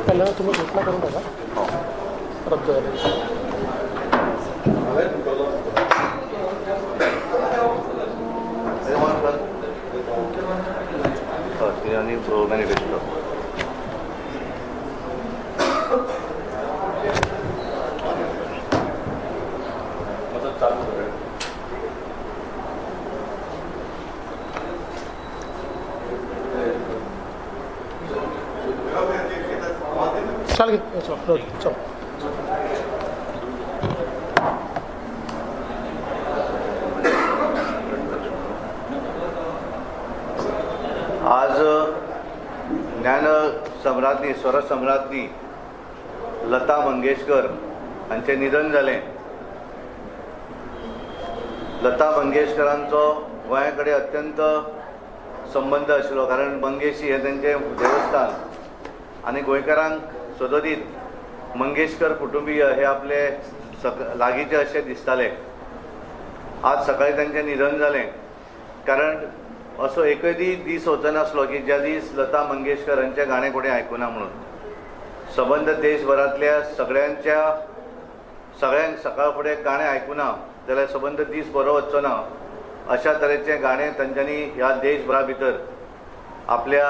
पहिल्यांदा तुम्ही घोषणा करून टाका रद्द झाले. मॅनिफेस्टो चल चलो चलो. आज ज्ञान सम्राज्ञी स्वर सम्राज्ञी लता मंगेशकर हांचें निधन जालें. लता मंगेशकरांचो गोंया कडेन अत्यंत संबंद आशिल्लो, कारण मंगेशी हें तांचें देवस्थान आनी गोंयकारांक सदोदीत मंगेशकर कुटुंबीय हे आपले लागींचे अशें दिसताले. आज सकाळी तांचें निधन जालें, कारण असो एकय दीस वचनासलो की ज्या दीस लता मंगेशकर हांचें गाणें कोणें आयकुना म्हणून. सबंद देशभरांतल्या सगळ्यांक सकाळ फुडें गाणें आयकुना जाल्यार सबंद दीस बरो वचचो ना अशा तरेचें गाणें तांच्यांनी ह्या देशभरा भितर आपल्या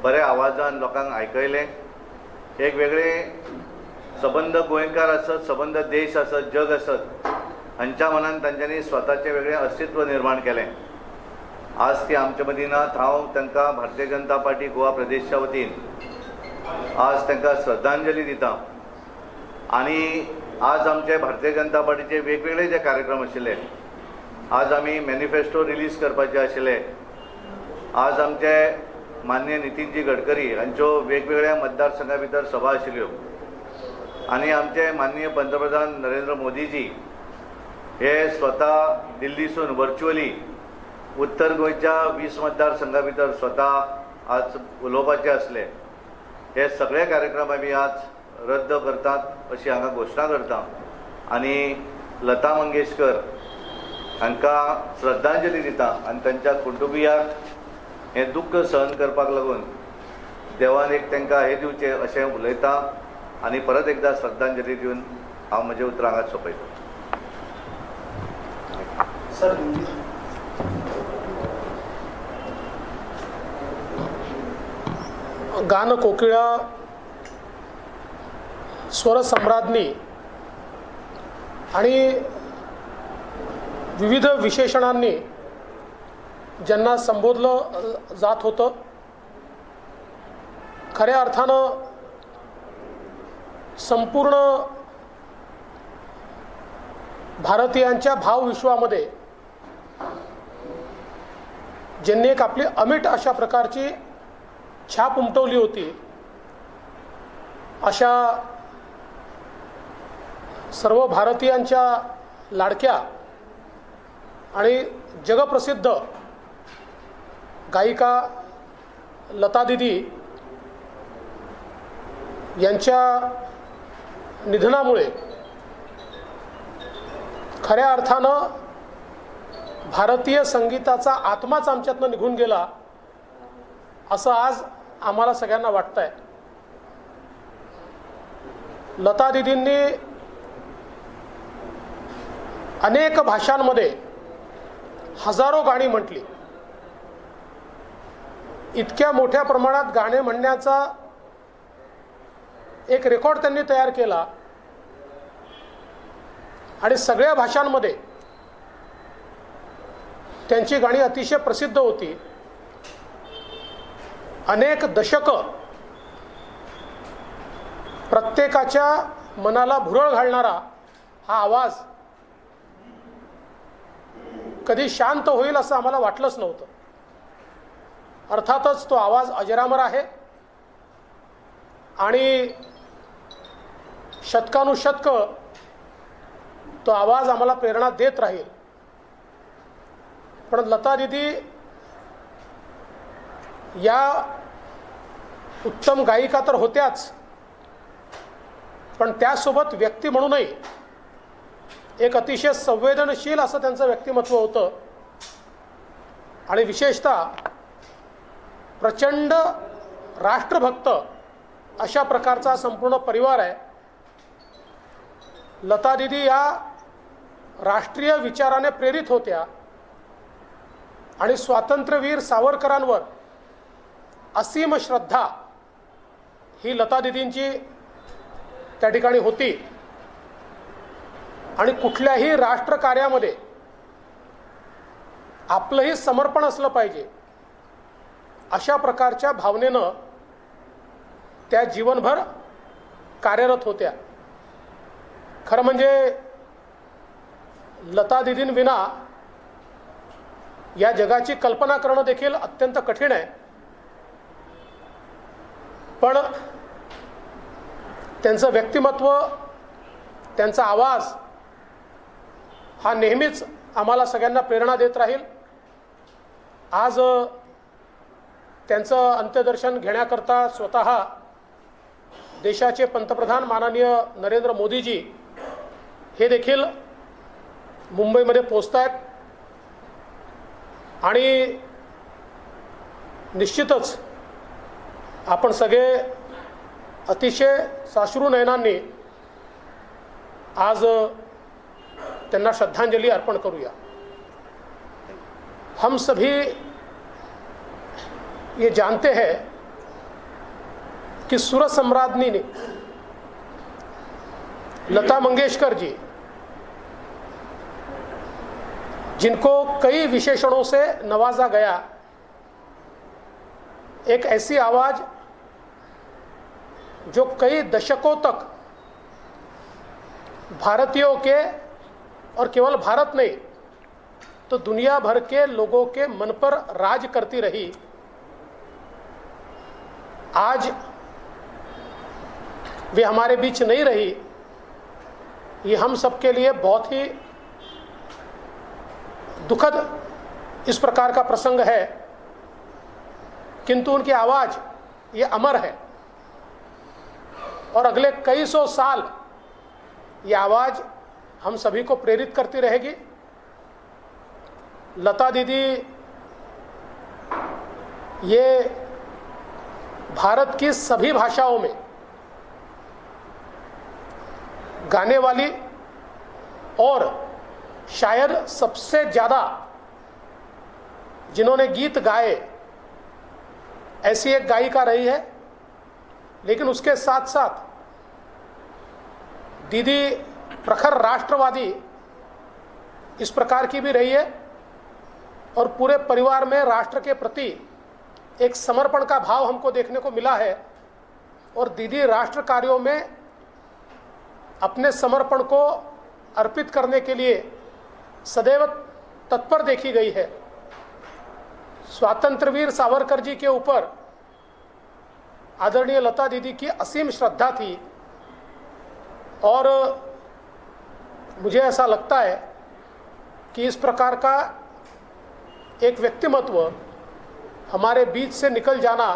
बऱ्या आवाजान लोकांक आयकयलें. एक वेगळें सबंद गोंयकार आसत, सबंद देश आसत, जग आसत हांच्या मनान तांच्यांनी स्वताचें वेगळें अस्तित्व निर्माण केलें. आज ती आमचे मदीं नात. हांव तांकां भारतीय जनता पार्टी गोवा प्रदेशच्या वतीन आज तांकां श्रद्धांजली दिता. आनी आज आमचे भारतीय जनता पार्टीचे वेगवेगळे जे कार्यक्रम आशिल्ले, आज आमी मॅनिफेस्टो रिलीज करपाचे आशिल्ले, आज आमचे माननीय नितीनजी गडकरी हांच्यो वेगवेगळ्या मतदारसंघा भितर सभा आशिल्ल्यो आनी आमचे माननीय पंतप्रधान नरेंद्र मोदीजी हे स्वता दिल्लीसून वर्च्युअली उत्तर गोंयच्या 20 मतदारसंघा भितर स्वता आज उलोवपाचे आसले. हे सगळे कार्यक्रम आमी आज रद्द करतात अशी हांगा घोशणा करता आनी लता मंगेशकर हांकां श्रद्धांजली दिता आनी तांच्या कुटुंबियांक हें दुख्ख सहन करपाक लागून देवान एक तांकां हें दिवचें अशें उलयता आनी परत एकदां श्रद्धांजली दिवन हांव म्हजें उतरां हांगा सोंपयतां. सर, गान कोकिळा स्वरसम्राज्ञी आणि विविध विशेषणांनी ज्यांना संबोधलं जात होतं, खऱ्या अर्थानं संपूर्ण भारतीयांच्या भावविश्वामध्ये ज्यांनी एक आपली अमिट अशा प्रकारची छाप उमटवली होती, अशा सर्व भारतीयांच्या लाडक्या आणि जगप्रसिद्ध गायिका लता दीदी यांच्या निधनामुळे खऱ्या अर्थानं भारतीय संगीताचा आत्माच आमच्यातनं निघून गेला असं आज आम्हाला सगळ्यांना वाटतंय. लता दीदींनी अनेक भाषांमध्ये हजारो गाणी म्हटली. इतक्या मोठ्या प्रमाणात गाणे म्हणण्याचा एक रेकॉर्ड त्यांनी तयार केला आणि सगळ्या भाषांमध्ये त्यांची गाणी अतिशय प्रसिद्ध होती. अनेक दशकं प्रत्येकाच्या मनाला भुरळ घालणारा हा आवाज कधी शांत होईल असं आम्हाला वाटलंच नव्हतं. अर्थातच तो आवाज अजरामर आहे आणि शतकानुशतकं तो आवाज आम्हाला प्रेरणा देत राहील. पण लता दीदी या उत्तम गायिका तर होत्याच, पण त्यासोबत व्यक्ती म्हणूनही एक अतिशय संवेदनशील असं त्यांचं व्यक्तिमत्व होतं आणि विशेषतः प्रचंड राष्ट्रभक्त अशा प्रकारचा संपूर्ण परिवार आहे। लता दीदी या राष्ट्रीय विचाराने प्रेरित होत्या आणि स्वातंत्र्यवीर सावरकरांवर असीम श्रद्धा ही लता दीदींची त्या ठिकाणी होती आणि कुठल्याही राष्ट्रकार्यामध्ये आपलंही समर्पण असलं पाहिजे अशा प्रकारच्या भावनेनं त्या जीवनभर कार्यरत होत्या। खरं म्हणजे लता दीदींविना या जगाची कल्पना करणं देखील अत्यंत कठीण आहे, पण त्यांचं व्यक्तिमत्व, त्यांचा आवाज हा नेहमीच आम्हाला सगळ्यांना प्रेरणा देत राहील। आज त्यांचं अंत्यदर्शन घेण्याकरता स्वतः देशाचे पंतप्रधान माननीय नरेंद्र मोदीजी हे देखील मुंबईमध्ये पोहोचत आहेत आणि निश्चितच आपण सगळे अतिशय साश्रू नयनांनी आज त्यांना श्रद्धांजलि अर्पण करूया। हम सभी ये जानते हैं कि सुर सम्राज्ञी ने लता मंगेशकर जी, जिनको कई विशेषणों से नवाजा गया, एक ऐसी आवाज़ जो कई दशकों तक भारतीयों के, और केवल भारत नहीं तो दुनिया भर के लोगों के मन पर राज करती रही, आज वे हमारे बीच नहीं रही। ये हम सबके लिए बहुत ही दुखद इस प्रकार का प्रसंग है, किंतु उनकी आवाज़ ये अमर है और अगले कई सौ साल ये आवाज़ हम सभी को प्रेरित करती रहेगी। लता दीदी ये भारत की सभी भाषाओं में गाने वाली और शायद सबसे ज़्यादा जिन्होंने गीत गाए ऐसी एक गायिका रही है। लेकिन उसके साथ साथ दीदी प्रखर राष्ट्रवादी इस प्रकार की भी रही है और पूरे परिवार में राष्ट्र के प्रति एक समर्पण का भाव हमको देखने को मिला है और दीदी राष्ट्र कार्यों में अपने समर्पण को अर्पित करने के लिए सदैव तत्पर देखी गई है। स्वातंत्र्यवीर सावरकर जी के ऊपर आदरणीय लता दीदी की असीम श्रद्धा थी और मुझे ऐसा लगता है कि इस प्रकार का एक व्यक्तिमत्व हमारे बीच से निकल जाना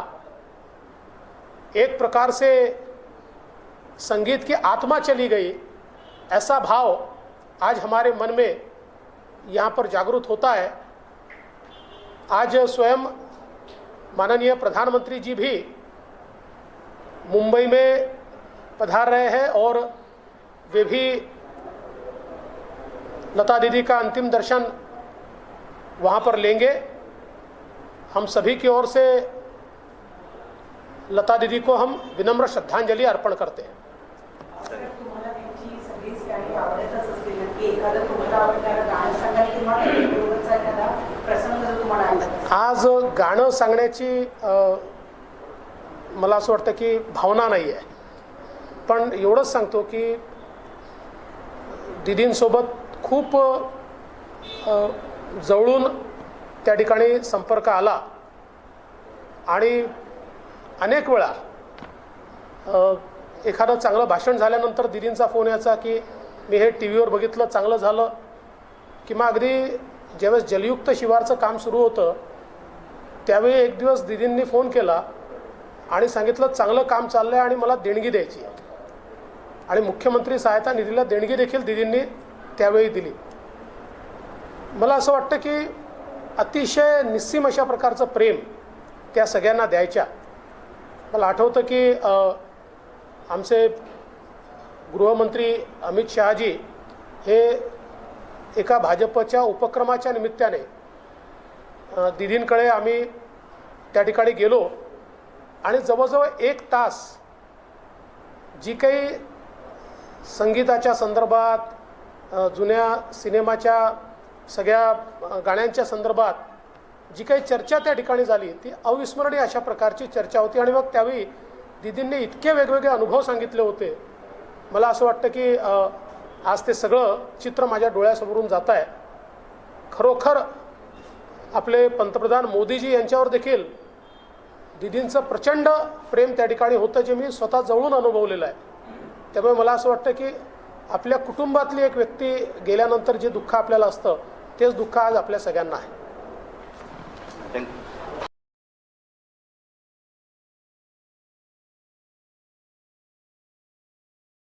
एक प्रकार से संगीत की आत्मा चली गई, ऐसा भाव आज हमारे मन में यहाँ पर जागृत होता है। आज स्वयं माननीय प्रधानमंत्री जी भी मुंबई में पधार रहे हैं और वे भी लता दीदी का अंतिम दर्शन वहाँ पर लेंगे। हम सभी की ओर से लता दीदी को हम विनम्र श्रद्धांजलि अर्पण करते हैं। आज गाणं सांगण्याची मला असं वाटतं की भावना नाही आहे, पण एवढंच सांगतो की दीदींसोबत खूप जवळून त्या ठिकाणी संपर्क आला आणि अनेक वेळा एखादं चांगलं भाषण झाल्यानंतर दीदींचा फोन यायचा की मी हे टी व्हीवर बघितलं, चांगलं झालं, किंवा अगदी ज्यावेळेस जलयुक्त शिवारचं काम सुरू होतं त्यावेळी एक दिवस दीदींनी फोन केला आणि सांगितलं चांगलं काम चाललं आहे आणि मला देणगी द्यायची आहे। आणि मुख्यमंत्री सहायता निधीला देणगी देखील दिदींनी त्यावेळी दिली. मला असं वाटतं की अतिशय निस्सीम अशा प्रकारचं प्रेम त्या सगळ्यांना द्यायच्या. मला आठवतं की आमचे गृहमंत्री अमित शहाजी हे एका भाजपच्या उपक्रमाच्या निमित्ताने दिदींकडे आम्ही त्या ठिकाणी गेलो आणि जवळजवळ 1 तास जी काही संगीताच्या संदर्भात, जुन्या सिनेमाच्या सगळ्या गाण्यांच्या संदर्भात जी काही चर्चा त्या ठिकाणी झाली ती अविस्मरणीय अशा प्रकारची चर्चा होती. आणि मग त्यावेळी दिदींनी इतके वेगवेगळे अनुभव सांगितले होते. मला असं वाटतं की आज ते सगळं चित्र माझ्या डोळ्यासमोरून जात आहे. खरोखर आपले पंतप्रधान मोदीजी यांच्यावर देखील दिदींचं प्रचंड प्रेम त्या ठिकाणी होतं, जे मी स्वतः जवळून अनुभवलेलं आहे. त्यामुळे मला असं वाटतं की आपल्या कुटुंबातली एक व्यक्ती गेल्यानंतर जे दुःख आपल्याला असतं तेच दुःख आज आपल्या सगळ्यांना आहे. Thank you.